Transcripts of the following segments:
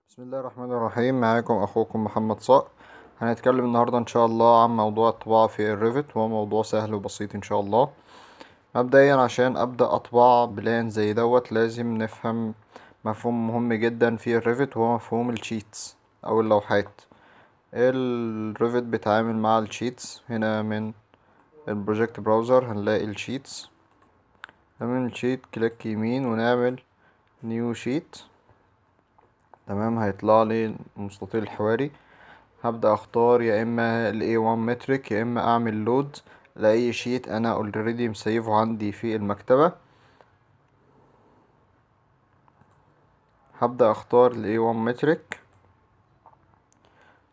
بسم الله الرحمن الرحيم. معاكم اخوكم محمد صقر. هنتكلم النهارده ان شاء الله عن موضوع الطباعة في ال Revit، وهو موضوع سهل وبسيط ان شاء الله. مبدئيا عشان ابدا اطبع plan زي دوت لازم نفهم مفهوم مهم جدا في ال Revit، وهو مفهوم ال sheets او اللوحات. ال Revit بيتعامل مع ال sheets. هنا من ال project browser هنلاقي ال sheets. نعمل ال sheet click يمين ونعمل new sheet. تمام، هيطلع لي المستطيل الحواري. هبدأ اختار يا اما ال A1 metric يا اما اعمل load لاي sheet انا already مسيفه عندي في المكتبة. هبدأ اختار ال A1 metric،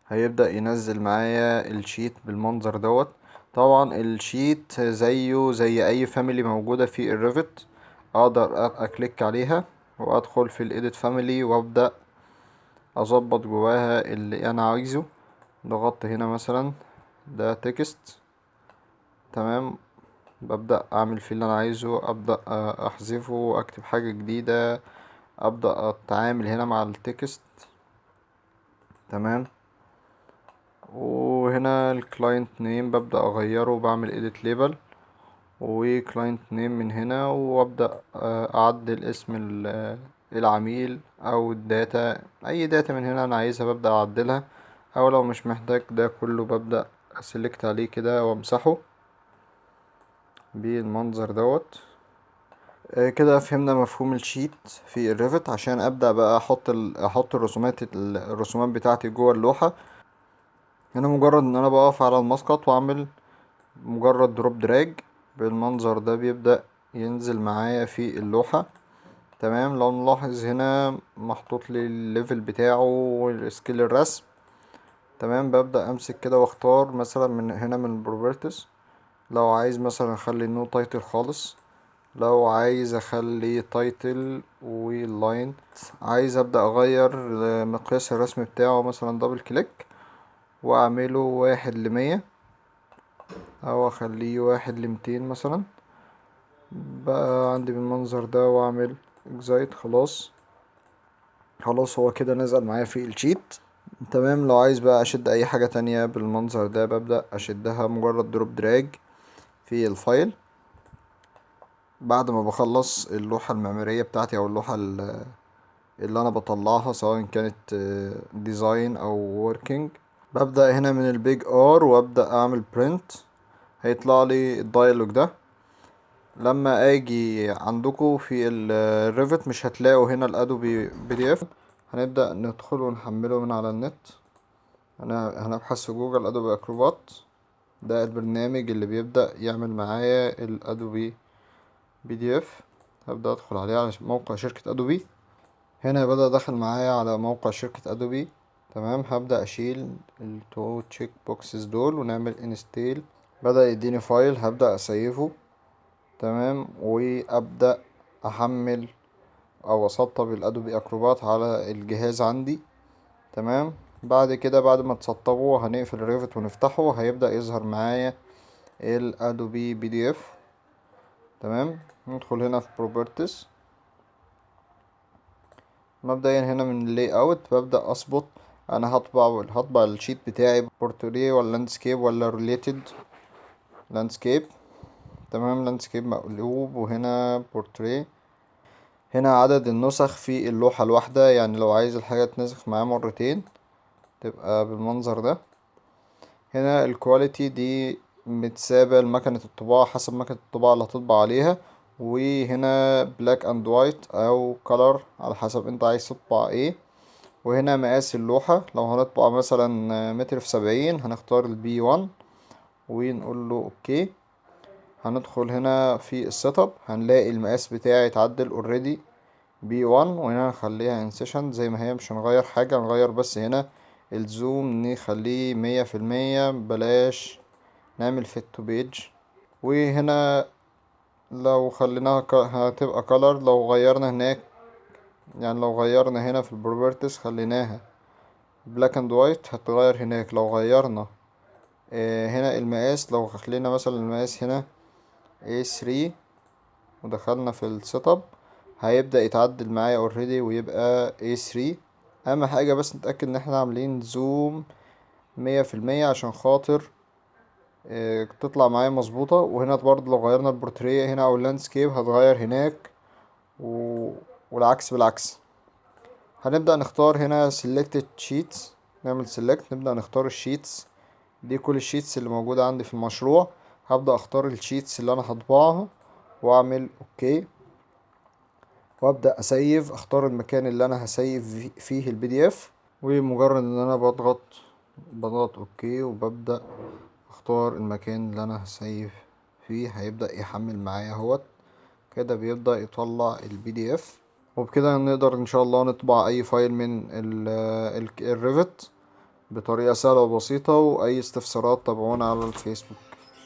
هيبدأ ينزل معايا ال sheet بالمنظر دوت. طبعا ال sheet زيه زي اي family موجودة في ال Revit، اقدر ا click عليها وادخل في ال edit family وابدأ اظبط جواها اللي انا عايزه. ضغطت هنا مثلا ده text، تمام، ببدأ اعمل فيه اللي انا عايزه، ابدأ احذفه، اكتب حاجة جديدة، ابدأ اتعامل هنا مع ال text. تمام، وهنا ال client name ببدأ اغيره وبعمل edit label و client name من هنا، وابدأ اعدل اسم العميل او ال data، اي data من هنا انا عايزها ببدأ اعدلها، او لو مش محتاج ده كله ببدأ ا select عليه كده وامسحه بالمنظر دوت. كده فهمنا مفهوم ال sheet في ال Revit. عشان ابدأ بقى احط الرسومات بتاعتي جوه اللوحة، هنا مجرد ان انا بقف على المسقط واعمل مجرد drop drag بالمنظر ده بيبدأ ينزل معايا في اللوحة. تمام، لو نلاحظ هنا محطوط لي ال level بتاعه وال scale الرسم. تمام، ببدأ امسك كده واختار مثلا من هنا من properties، لو عايز مثلا اخلي no title خالص، لو عايز اخلي title و line، عايز ابدأ اغير مقياس الرسم بتاعه مثلا double click واعمله 1:100 او اخليه 1:200 مثلا، بقى عندي بالمنظر ده، واعمل exit. خلاص هو كده نزل معايا في ال sheet. تمام، لو عايز بقى اشد اي حاجة تانية بالمنظر ده ببدأ اشدها مجرد drop drag في ال file. بعد ما بخلص اللوحة المعمارية بتاعتي او اللوحة اللي انا بطلعها سواء كانت design او working، ببدأ هنا من ال big R وابدأ اعمل print. هيطلع لي ال dialog ده. لما اجي عندكم في ال Revit مش هتلاقوا هنا ال Adobe PDF، هنبدأ ندخل ونحمله من على النت. انا هنبحث في جوجل Adobe Acrobat، ده البرنامج اللي بيبدأ يعمل معايا ال Adobe PDF. هبدأ ادخل عليه على موقع شركة Adobe. هنا بدأ دخل معايا على موقع شركة Adobe. تمام، هبدأ اشيل ال two check boxes دول ونعمل install. بدأ يديني file هبدأ اسيفه. تمام، وابدأ احمل او اسطب ال Adobe Acrobat على الجهاز عندي. تمام، بعد كده بعد ما تسطبه هنقفل ال Revit ونفتحه، هيبدأ يظهر معايا ال Adobe PDF. تمام، ندخل هنا في properties. مبدئيا هنا من ال layout ببدأ اظبط انا هطبع ال sheet بتاعي بورتريه ولا landscape ولا rotated landscape. تمام، landscape مقلوب، وهنا بورتريه. هنا عدد النسخ في اللوحة الواحدة، يعني لو عايز الحاجة تنسخ معاه مرتين تبقى بالمنظر ده. هنا ال quality دي متسابة لمكنة الطباعة حسب مكنة الطباعة اللي هتطبع عليها، وهنا black and white او color على حسب انت عايز تطبع ايه. وهنا مقاس اللوحة، لو هنطبع مثلا متر في 70 هنختار ال B 1 ونقول له okay. هندخل هنا في ال setup هنلاقي المقاس بتاعي اتعدل already B 1، وهنا هنخليها incision زي ما هي، مش هنغير حاجة، هنغير بس هنا ال zoom نخليه 100%، بلاش نعمل fit to page. وهنا لو خليناها هتبقى color، لو غيرنا هناك يعني لو غيرنا هنا في ال properties خليناها black and white هتغير هناك. لو غيرنا هنا المقاس، لو خلينا مثلا المقاس هنا A3 ودخلنا في ال setup هيبدأ يتعدل معايا already ويبقى A3. اهم حاجة بس نتأكد ان احنا عاملين zoom 100% عشان خاطر تطلع معايا مظبوطة. وهنا برضه لو غيرنا البورتريه هنا او ال landscape هتغير هناك والعكس بالعكس. هنبدأ نختار هنا selected sheets، نعمل select، نبدأ نختار ال sheets دي، كل ال sheets اللي موجودة عندي في المشروع. هبدأ اختار ال sheets اللي انا هطبعها واعمل okay، وابدأ اسيف، اختار المكان اللي انا هسيف فيه ال PDF. ومجرد ان انا بضغط okay وببدأ اختار المكان اللي انا هسيف فيه، هيبدأ يحمل معايا اهوت كده، بيبدأ يطلع ال PDF. وبكده نقدر ان شاء الله نطبع اي file من ال Revit بطريقة سهلة وبسيطة. واي استفسارات تابعونا على الفيسبوك.